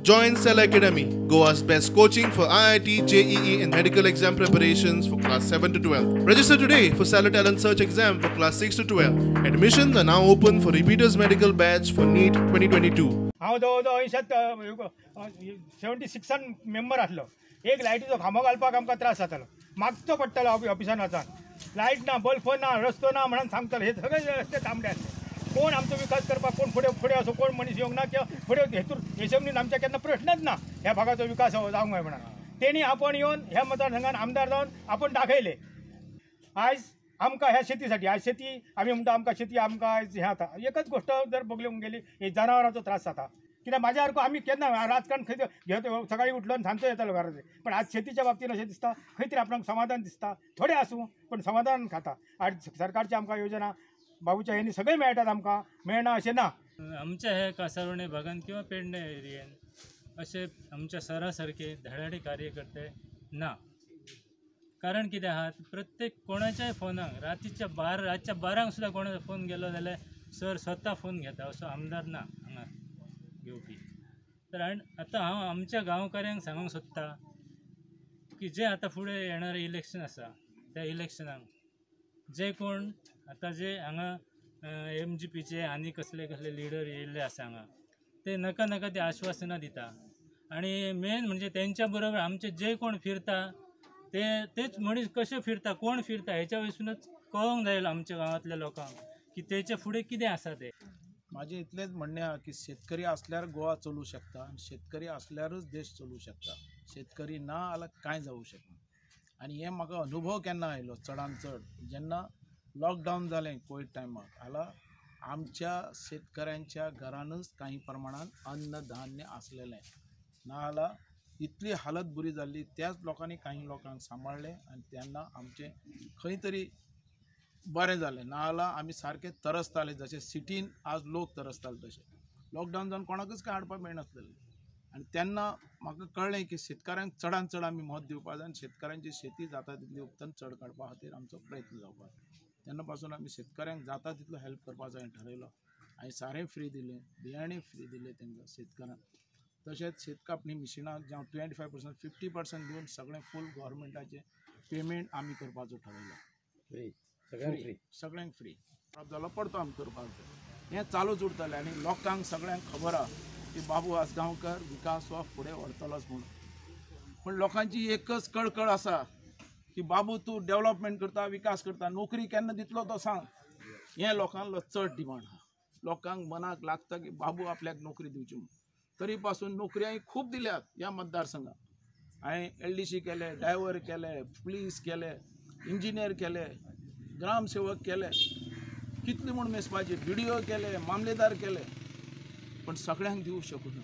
Join Cell Academy, Goa's best coaching for IIT, JEE and medical exam preparations for class 7 to 12. Register today for Cellar Talent Search exam for class 6 to 12. Admissions are now open for repeaters medical batch for NEET 2022. हांव जवळ जवळ अंयशांत 76 member आसलो. एक लायटीचो खांबो घालपाक आमकां त्रास जातालो, मागचो पडटालो ऑफिसान वचान. लायट ना, बल्ब ना, रस्तो ना म्हणून सांगतालो. हे सगळे रस्ते तांबडे आसले. कोण आमचो विकास करपाक कोण फुडें फुडें असो कोण मनीस येवंक ना किंवा फुडें हेतून यशस्वीन आमच्या केन्ना प्रश्नच ना ह्या भागाचो विकास जावंक जाय म्हणून. तेणी आपण येवन ह्या मतदारसंघान आमदार जावन आपण दाखयले. आयज आमकां ह्या शेतीसाठी आयज शेती आमी म्हणटा आमकां शेती आमकां आयज हें जाता. एकच गोश्ट जर बगलूंक गेली हे जनावरांचो त्रास जाता. कित्याक म्हाज्या सारको आमी केन्ना राजकारण खंय घेत सकाळी उठलो आनी सांजचो येतालो घराचेर. पण आज शेतीच्या बाबतीन अशें दिसता खंय तरी आपणाक समाधान दिसता. थोडें आसूं पण समाधान खाता. आज सरकारची आमकां योजना बाबूच्या हेनी सगळें मेळटात, आमकां मेळना अशें ना. आमच्या ह्या कासारवणे भागान किंवा पेडणे एरियेन अशें आमच्या सरा सारके धडाडे कार्यकर्ते ना. कारण कितें आहा, प्रत्येक कोणाच्याय फोनाक रातीच्या रातच्या 12 सुद्दां कोणाचो फोन गेलो जाल्यार सर स्वता फोन घेता, असो आमदार ना हांगा घेवपी. तर आनी आतां हांव आमच्या गांवकाऱ्यांक सांगूंक सोदता की जे आतां फुडें येणारें इलेक्शन आसा त्या इलेक्शनाक जे कोण आतां जे हांगा MGPचे आनी कसले कसले लिडर येयल्ले आसा हांगा, ते नाका नाका ते आश्वासनां दिता. आनी मेन म्हणजे तेंच्या बरोबर आमचे जे कोण फिरता ते तेच मनीस कशे फिरता, कोण फिरता हेच्या वयसूनच कळोंक जाय आमच्या गांवांतल्या लोकांक की तेचे फुडें कितें आसा तें. म्हाजें इतलेंच म्हणणें आहा की शेतकरी आसल्यार गोवा चलूं शकता आनी शेतकरी आसल्यारूच देश चलूं शकता. शेतकरी ना जाल्यार कांय जावूं शकना. आनी हें म्हाका अनुभव केन्ना आयलो चडान चड जेन्ना लॉकडावन जालें कोवीड टायमार, जाल्यार आमच्या शेतकऱ्यांच्या घरानूच काही प्रमाणान अन्न धान्य आसलेलें ना जाल्यार इतली हालत बरी जाल्ली. त्याच लोकांनी काही लोकांक सांबाळ्ळें आनी तेन्ना आमचें खंय तरी बरें जालें. ना जाल्यार आमी सारके तरसताले जशे सिटीन आज लोक तरसताले तशे. लॉकडावन जावन कोणाकूच कांय हाडपाक मेळनासलेलें. आनी तेन्ना म्हाका कळ्ळें की शेतकऱ्यांक चडान चड आमी म्हत्व दिवपाक जाय आनी शेतकऱ्यांची शेती जाता तितली उत्पन्न चड काडपा खातीर आमचो प्रयत्न जावपाक जाय. तेन्ना पासून आमी शेतकऱ्यांक जाता तितलो हेल्प करपाचो हांवें ठरयलो. हांवें सारें फ्री दिलें, बियाणें फ्री दिलें तांकां शेतकऱ्यांक. तशेंच शेत कापणी मिशिनाक जावं 25% 50% दिवन सगळें फूल गव्हर्मेंटाचें पेमेंट आमी करपाचो ठरयलो. फ्री, सगळ्यांक फ्री जालो पडतो आमी करपाक जाय. हें चालूच उरतलें आनी लोकांक सगळ्यांक खबर आहा की बाबू आजगांवकर विकास हो फुडें व्हरतलोच म्हणून. पूण लोकांची एकच कळकळ आसा की बाबू तूं डेवलपमेंट करता, विकास करता, नोकरी केन्ना दितलो तो सांग. हें लोकांलो चड डिमांड आहा. लोकांक मनाक लागता की बाबू आपल्याक नोकरी दिवची म्हणून. तरी पासून नोकरी हांवें खूब दिल्यात ह्या मतदारसंघात. हांवें LDC केले, ड्रायव्हर केले, पुलीस केले, इंजिनियर केले, ग्रामसेवक केले, कितले म्हूण मेजपाचे, BDO केले, मामलेदार केले. पण सगळ्यांक दिवंक शकूना.